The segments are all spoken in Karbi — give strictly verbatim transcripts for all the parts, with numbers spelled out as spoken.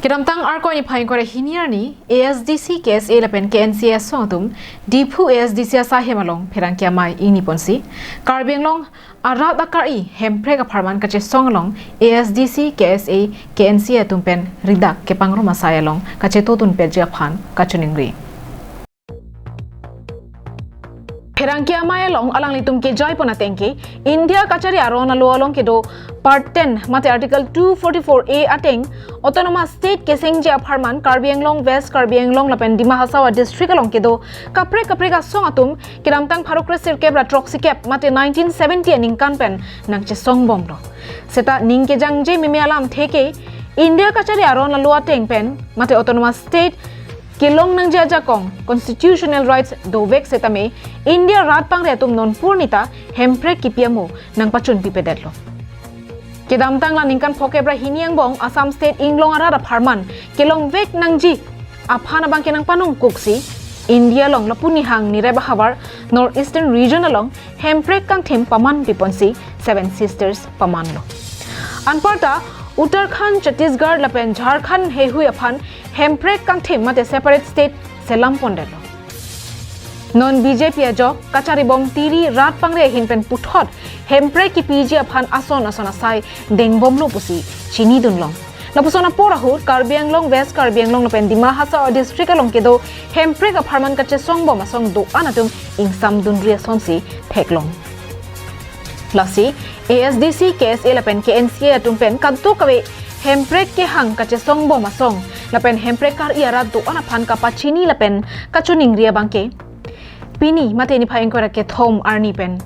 Kedamtang Arkoi niphai ingkoi ra hini arni, A S D C, K S A lapen K N C A asong atum Diphu A S D C asaihem along pherangke amei ingni ponsi, Karbi Anglong arat akari Hemprek apharman kachesong along A S D C, K S A, K N C A atum pen ridak kepangrum asai along kachetodun petji aphan kachiningri. Pherangke amei along alanglitum kejai pon ateng ke, India kachari aron alo along kedo Part ten mate Article two forty-four A ateng Autonomous State kesengji apharman Karbi Anglong, West Karbi Anglong lapen Dima Hasao district along kedo kaprek kaprek asong atum kedamtang pharo kresirkep ra throksi kep mate nineteen seventy aningkan pen nangchesong bomlo. Seta ning kejangje meme alamthe ke India kachari aron alo ateng pen mate Autonomous State kelong nangji ajakong constitutional rights dovek setame India rat pangre atum nonpur nita Hemprek kipi amo nangpachun pipedetlo. Kedamtang la ningkan phokep ra hini angbong Assam State inglong arat apharman kelongvek nangji aphan abang ke nangpanongkuksi India along lapu nihang nirep ahavar North Eastern Region along Hemprek kangthim paman piponsi Seven Sisters pamanlo. Anparta Uttarakhand, Chhattisgarh lapen Jharkhand heihui aphan Hemprek kangthim mate separate state selam pondetlo. Non B J P ajok kachari bom tiri rat pangre ahin pen puthot Hemprek kipiji aphan ason ason asai dengbomlo pusi chinidunlong. Lapuson apor ahut Karbi Anglong, West Karbi Anglong lapen Dima Hasao district along kedo Hemprek apharman kachesong bom asong do-an atum ingsamdunri asonsi theklong. Lasi A S D C, K S A lapen K N C A atum pen kadokave Hemprek kehang kachesong bom asong lapen Hemprek kari arat do-an aphan kapachini lapen kachiningri abang ke, pini mate niphai ingkoi ra kethom arni pen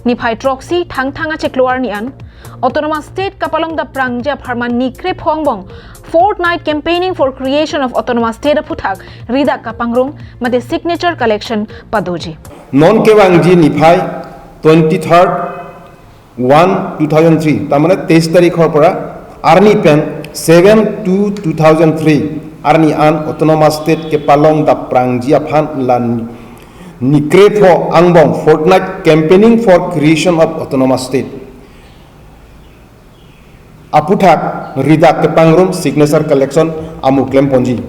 niphai throksi Thangthang achiklo arni an Autonomous State kapalong daprangji apharman ni krepho angbong Fortnight Campaigning for Creation of Autonomous State aphuthak ridak kapangrum mate signature collection padoji. Non kevangji niphai twenty-third one two thousand three, ta mane teis tarikhor pora arni pen seven two two thousand three arni an Autonomous State kepalong daprangji aphan la ni krepho angbong Fortnight Campaigning for Creation of Autonomous State aphuthak ridak kepangrum signature collection amo klemponji.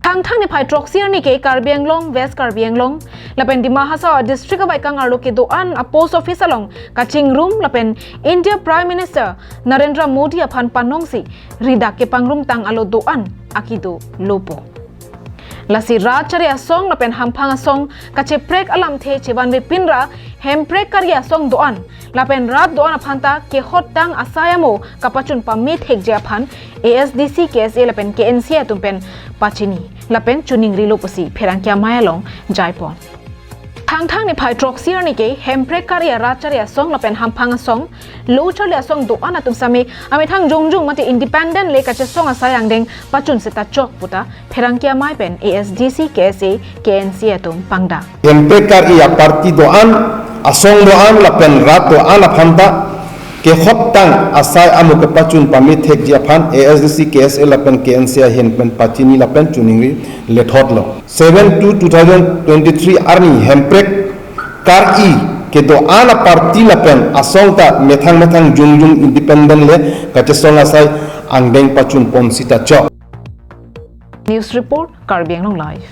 Thangthang niphai throksi arni ke Karbi Anglong, West Karbi Anglong lapen Dima Hasao district abaikang arlo kedo-an a post office along kachingrum lapen India Prime Minister Narendra Modi aphan panongsi ridak kepangrum tang alo do-an akido lopo. Lasi rat chari asong lapen hamphang asong kacheprek alamthe chevanve pinra Hemprek kari asong do-an lapen rat do-an aphanta kehot tang asai amo kapachun pamethekji aphan A S D C, K S A lapen K N C A atum pen pachini lapen chiningrilo pusi pherangke amei along jaipon. Thangthang niphai throksi arni ke Hemprek kari arat chari asong lapen hamphang asong lo charli asong do-an atum same amethang jongjung mate independent le kachesong asai angdeng pachun seta chok puta pherangke amei pen A S D C, K S A, K N C A atum pangdang. Hemprek kari aparty do-an, asong do-an lapen rat do-an aphanta kehot tang asai amo kepachun pamethekji aphan A S D C, K S A lapen K N C A ahin pen pachini lapen chiningri lethotlo. Seven two two thousand twenty-three arni Hemprek kari kedo-an aparty lapen asong ta methang methang jongjung independent le kachesong asai angdeng pachun pon seta chok. News report, Karbi Anglong Live.